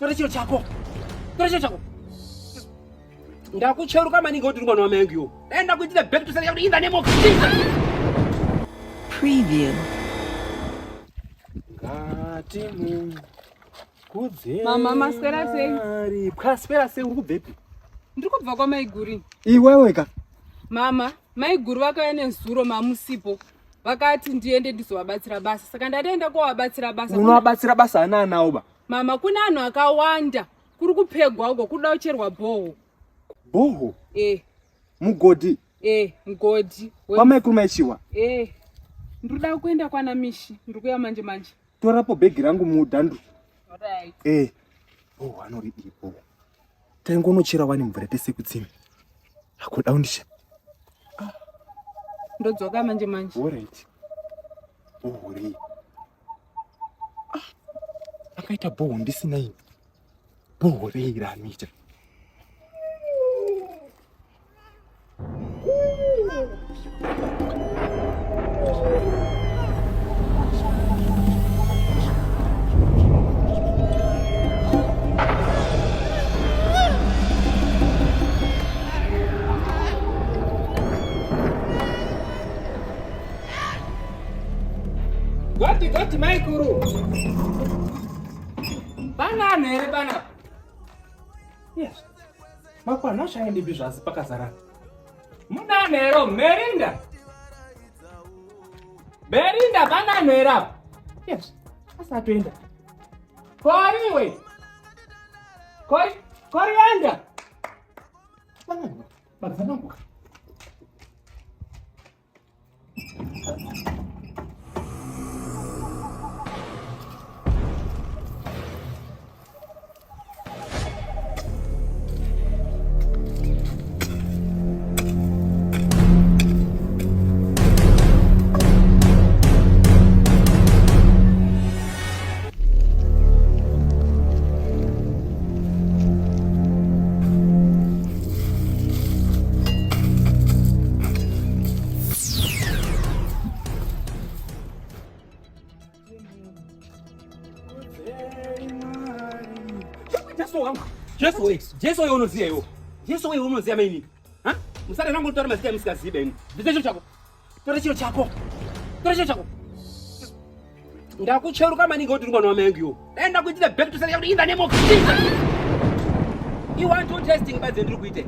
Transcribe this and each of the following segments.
Tora chiro chako. Tora chiro chako. Ndakucheruka maningi kuti uri mwana wamai angu iwo. Dai ndakuitira back to sender in the name of Jesus. Preview. Ngatimu kudze. Mama, maswera sei? Kwaswera sei uri kubvepi? Ndiri kubva kwamaiguru. Iwewe ka. Mama, maiguru vakauya nezuro mamusipo. Vakati ndiende ndizovabatsira basa. Saka ndatoenda kovabatsira basa. Unovabatsira basa ana anawo ba? Mama, kune anhu akawanda. Kuri kupegwa uko kuda kucherwa bhoho. Bhoho? Eh. Mugodhi? Eh, mugodhi. Kwamaikuru maichiwa? Eh. Ndinoda kuenda kwana Mishi. Ndiri kuya manje manje. Torapo bhegi rangu mudhandu. Alright. Eh. Bhoho anoridii bhoho? Taingonochera wani mvura tese kutsime. Hakuda undisha. Ah. Ndodzoka manje manje. Alright. Bhoho rei? Ah. Akaita bhoho ndisina ini. Bhoho rei raanoita? Goti goti maikuru. Pana anhu here panapa? Yes. Makwana achaendepi zvasi pakazara. Muna anhu here Merinda? Merinda pana anhu here apa? Yes. Asi atoenda. Koriwe. Kori Korianda. Pana anhu. Badzanangu. Jesu wangu. Jesu wewe. Jesu wewe unoziva iwe. Jesu wewe unoziva maini. Ha? Musare nangu tora mazita emusikazibe ini. Bvisa chiro chako. Tora chiro chako. Tora chiro chako. Ndakucheruka maningi kuti uri mwana wamai angu iwo. Dai ndakuitira back to sender in the name of Jesus. I want to testing badze ndiri kuite.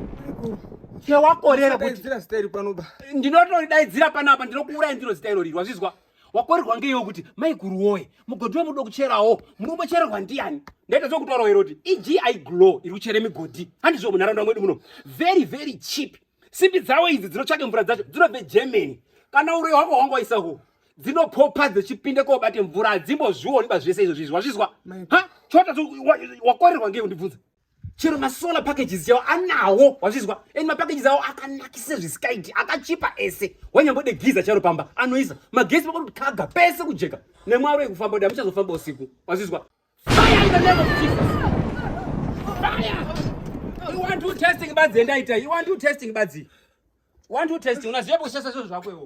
Chewakorera kuti Daidzira zita iri pano ba. ndinotoridaidzira panapa ndinokuuraya ndiro zita irori wazvizwa wakorerwa ngeiwo kuti maiguru woye mugodhi wemudo kucherawo munombochererwa ndiyani ndaita zvokutaura iro kuti egi glow iri kuchere migodhi handizvo munharaunda mwedu muno very very cheap simbi dzavo idzi dzinotsvake mvura dzacho dzinobve germany kana uroyi hwako hwanga waisa uhu dzinopopa dzichipinde kobate mvura hadzimbozvioni ba zvese izvo zvizvi wazvizwa ha chota wakorerwa ngei undibvunza chero masolar packages yawo anawo wazvizwa and mapackages awo akanakisa zvisikaiti akachipa ese wanyambode giza charo pamba anoisa magesi pakuti kaga pese kujeka nemwaro yekufamba kuti amuchazofamba usiku wazvizwa Fire in the name of Jesus. Fire. You want to testing badzi endaita. You want to testing badzi. Want to testing unaziva kushasa zvinhu zvako iwo.